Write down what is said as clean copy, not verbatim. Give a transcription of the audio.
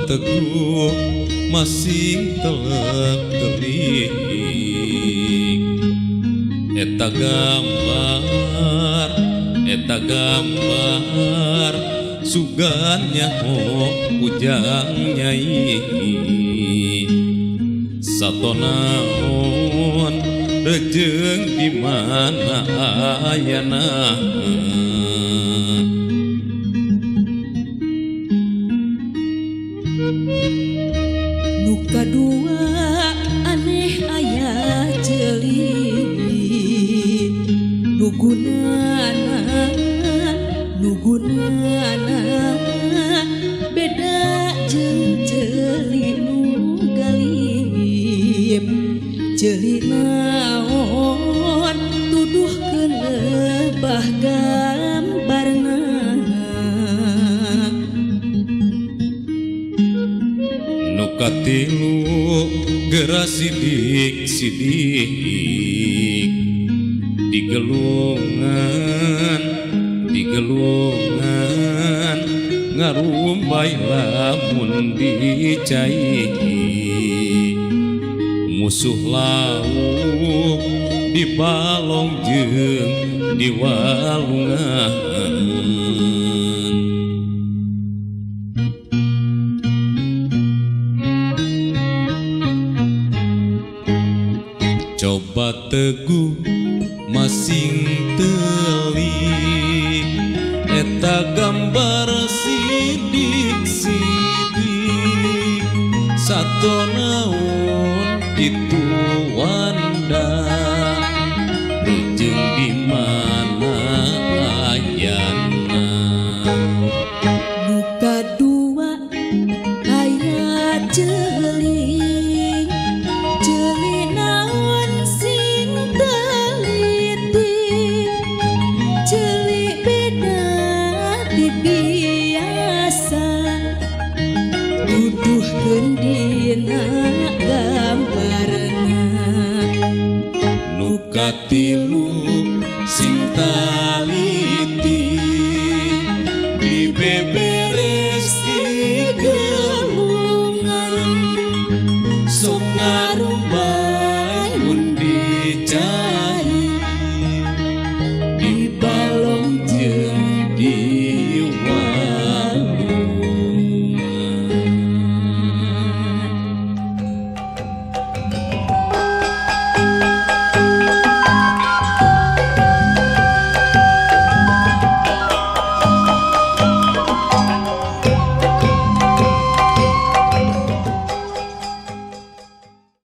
Coba teguh masing telek telik. Eta gambar, eta gambar, sugan nyaho ujang nyai. Sato naon rejeng di mana ayana? Nu kadua aneh aya ceuli nu gunana, nu gunana beda jeung ceuli nu galib. Ceuli naon tuduhkeun lebah gambarna? Nu katilu geura sidik sidik digelungan, digelungan ngarumbay lamun dicai. Musuh lauk di balong jeung di walungan. Coba teguh masing telik eta gambar sidik sidik. Sato naon itu wanda rejeng di mana ayana? Nu kadua aya ceuli, ceuli naon sing teliti, ceuli beda ti biasa tuduhkeun dina gambarna. Nu katilu